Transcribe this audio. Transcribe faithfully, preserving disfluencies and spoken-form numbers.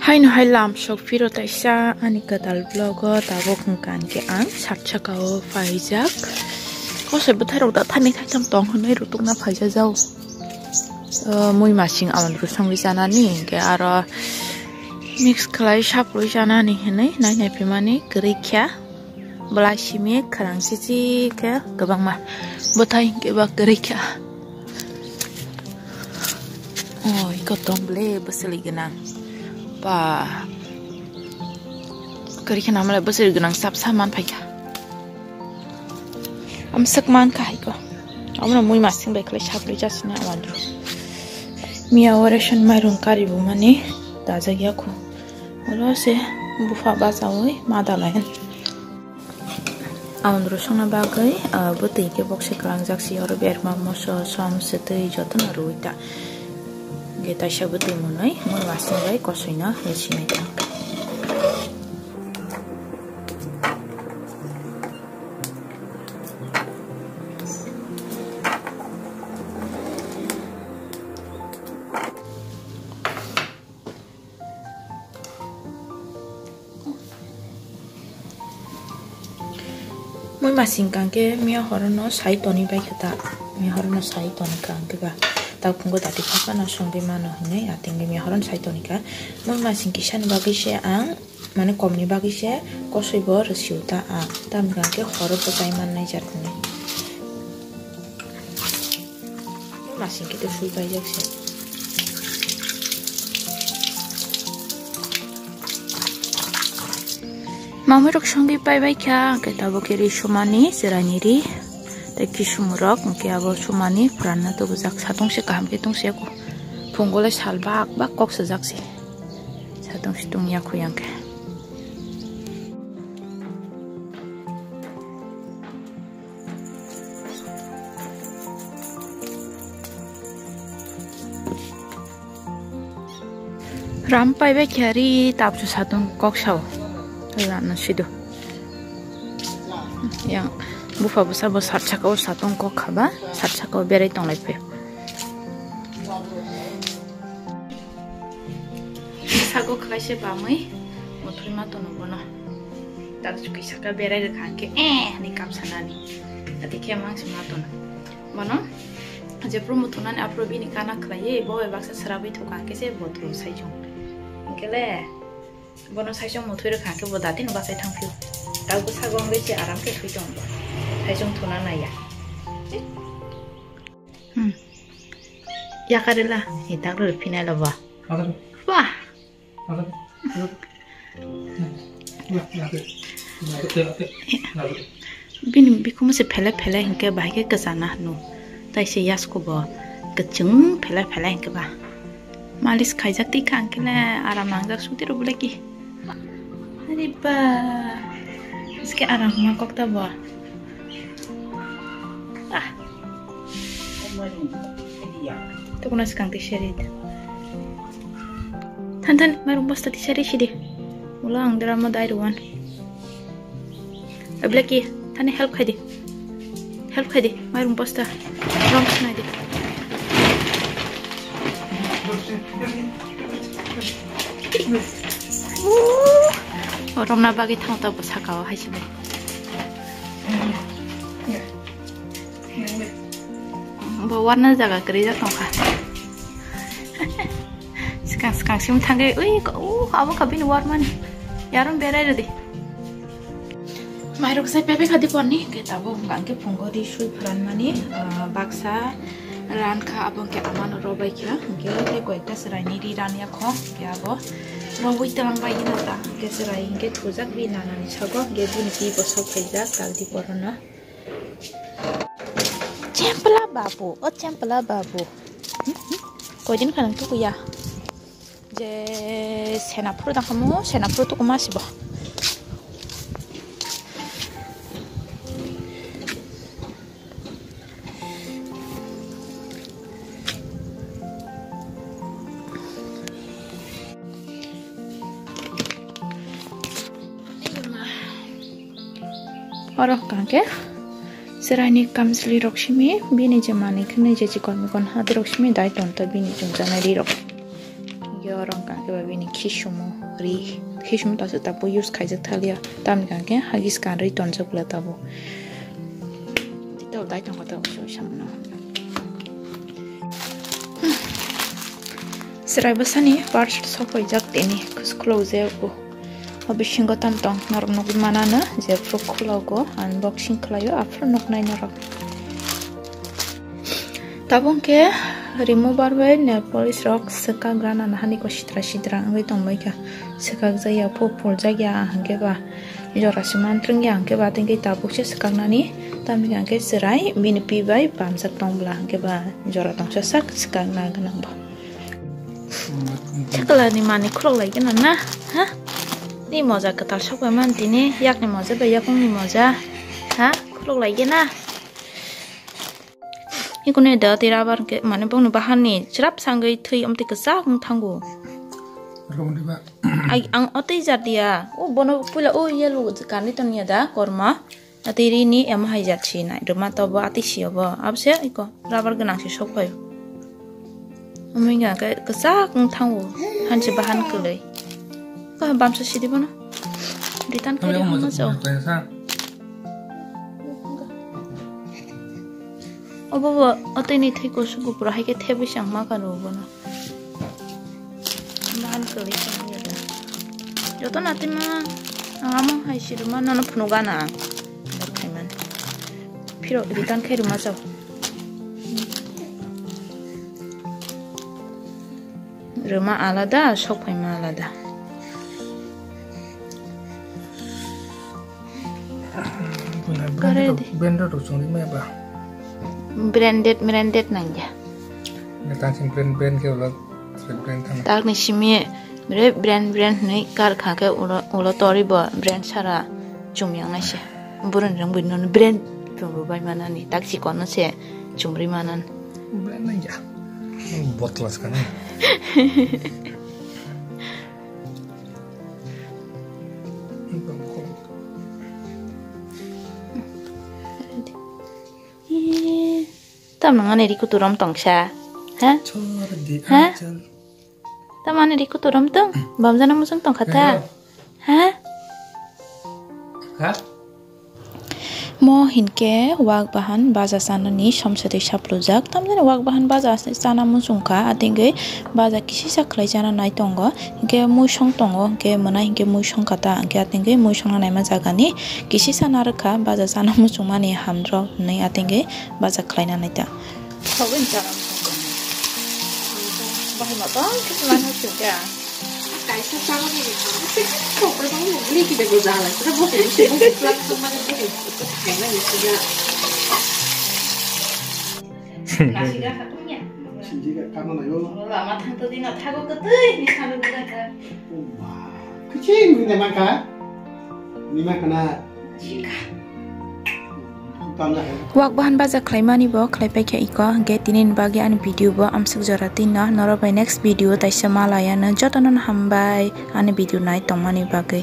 Haino hai lam sok phiro taisa ani kwtal vlog o tabuk hwnkha hwnkhe ang sat saka o phaijak. Kosoi bwthai rok da thani thaitham tong hwnwi rutukna phaijak jau. O mui masing amon rw songwi chanani hwnkhe aro mix khlai saprwi chanani hwnwi nai nai phimani kwrwi kha. Bwlai simi khwrang chichi khe kwbangma bwthai hwnkhe ba kwrwi kha. O iko tong bwle bwswli gwnang. Ba kwrwi khe namale bwswli gwnang sap sa man phaikha. Amswk man kha haiko. Amno mui masing bai khlai saprwi jasina awandu. Miya o ration mairung kari bo mani dajak yakho. Oro se bupha bachawi ma dalai. Aondro songna bagwi, ah, bwtwi khe bokse kwlangjak si oro berma moso som swtwi jotono rwui ta. Ge taisa bwtwi mwnwi mui masing bai kosoino rwsinai ta. Mui masing kangke miya horono sai toni bai khe ta. Miya horono sai toni kangke ba. Ta phungo dati khakano songwi mano hinwi ating miya horono sai toni ka. Mui masing kisani bagwi se ang, mane komni bagwi se kosoi bo rwsio ta ang. Tam kangke horo bo tai mannai jar hinwi. Masing khe to sui paijak se. Mamui rok songwi pai bai kha, hwnkhe tabuk khe ri sumani, chwraini ri, tei kisum rok, hwnkhe abo sumani phuranna tubujak, satong se kaham khe tong se, phungo le sal bak bak kok sajak se, satong se tong ya khu yang khe. Ram pai bai khe ri tapchu satong kok sao. Rano sido. Yang bupha bwsa bo sat saka o satong kok khaba, sat saka o berai tong lai phaio. Sago khlai se bamwi muthwi ma tono bono. Tak chuki saka berai rwkha hwnkhe, "Eh," hwnwi kap sanani. Ati khe mang se ma tono. Bono jephru muthunani aphuru bini kana khlaiwi bo bai baksa swrapwi thukha hwnkhe se bo thung saichung. Hwnkhe le bono saichung muthwi rwkha hwnkhe bo datino bachai thang phio. Tak bwsago wngwi se aram khe thwi tongo. Saichung thuna naiya. Hmm. Yakarila, hitak rw phinai lo ba. Wah. Bini bikhumu se phele phele hinkhe bahai khe kwchana hwno. Tai se yasko bo kwchwng phele phele hinkhe ba. Malis khaijak twi kha hinkhe le aram nangjak sudi rw bwle ki. Ari ba. Iske aram ma kok ta bo. Ah. Tukuna swkang twi seri. Than than, mairung bosta twi seri sidi. Ulo ang drama dai ruan. Blacky, thani help khai di. Help khai di, mairung bosta. Rom sinai di. Oh, romna bagwi thang ta bo saka o hai se bai. Bo warna jaga kwrwi jak tongkha. Swkang swkang sim thangwi, ui, uh, abo kha bini warmani. Yarum berai rwdi. Mairok sai pepe khadi porni, hwnkhe tabuk hwnkha hwnkhe phungo ri sui phuranmani, ah, baksa rankha, abo hwnkhe amano robai kha, hwnkhe tei koyekta chwraini ri ranya kho, hwnkhe abo robwi twlang bai hino ta, hwnkhe chwrai hwnkhe thujak bini nanani sago, hwnkhe bini twi bo sok phaijak, kaldi porono. Chempla babu, o chempla babu. Hmm, hmm. Koidin khanang tukuya. Je sena phuru dang khamu, sena phuru tuku masibo. Oro hwnkha khe chwraini kamchwlwi rok simi bini je manwi khwnwi je chikon mikon hadi rok simi dai tonto bini chwngchanai ri rok. Oro hwnkha khe ba bini khisumu ri, khisumu ta se tabuk use khaijak thaliya, tamni hwnkha khe hagis kanrwi tonjak bwla tabuk. Tei tabuk dai tongo tabuk se samano. Chwrai bwsani parcel sokphaijak tini khulokjak o. O bisingo tamo tong norok nugwi manano, jephru khulogo, unboxing khlaio, aphuru nuknai norok. Tabuk khe remover bai nail polish rok swkak rana hani ko sitra sitra wngwi tongbaikha. Swkak jakya, phu phuljak ya, hwnkhe ba jora se man twrwngya, hwnkhe ba tei khe tabuk se swkaknani, tamni hwnkhe chwrai bini pi bai pamjak tong bwla, hwnkhe ba jora tongsa sak swkakna gwnang bo. Chakla ni manwi khulok lai gana na, ha? Ni moja kwtal sok bai man tini, yakni moja bai yakungni moja, ha? Khulok lai gana. Ikone da tei rubber ke mane bongni bahan ni chwrap sangwi thwi amtwi kwchak wng thango. Romoni ba. Ai, ang o tei jat ya. O bono puila o yellow kanwi tongya da korma. Atwi rini emo hai jat si nai. Rwma to bo atwi si obo. Abse iko rubber gwnang si sok phaio. Omo wngya khe kwchak wng thango. Hanse bahan kwlwi. Ko bamsa sidi bono. Return khe hama chao. Obo bo atwi ni thwi kusu kupro hai khe thebwi chang ma kanu bono. Bahan kwlwi chang ya da. Joto na twi ma ang amo hai si rwma nono phunuk gana. Phiro return khe rwma chao. Rwma alada, sok phaima alada. Kare di. Branded rok chwngwi maya ba? Branded, branded nangya. Tang sing brand, brand khe ulo brand thang. Tak ni simi bre brand, brand hwnwi kar kha khe ulo, ulo tori bo brand sara chumyang nai se. Burun rang bui non brand chumru bai manani tak si kono se chumri manan. Brand nangya. Botlas kana. Tam nang ani rikuturom tongsa. Ha? Chor di ha? Achal. Tam ani rikuturom tong? Bamjana musung tongkha ta? Ha? Ha? Mo hinkhe wak bahan baja chanani somsatwi saplujak. Tamjani wak bahan baja chana muchungkha, atengwi baja kisisa khlai chana nai tongo. Hinkhe muisong tongo, hinkhe mwnai hinkhe muisong kha ta, hinkhe atengwi muisongna naima jagani kisisa narwkha, baja chana muchungmani hamdrok hwnwi atengwi baja khlaina nai ta. Bahai ma bang khe manwi singkha. Kaisa chama ni ni kham se khokra bang ni ni ki bego jala. Kra bo ni se bo plak so mane bo ni khaina ni siya. Nasiga hakungya. Sinjiga kama na yo. Lama thang to dina thago kwtwi ni sanu dina ka. Kiching ni ma ka. Ni ma kana. Wak bahan baja khlaimani bo khlaipai kha iko, hwnkhe tini ni bagwi ani video bo amsuk jora twi no, norok bai next video taisa malaya no, jotono no hambai ani video nai tongmani bagwi.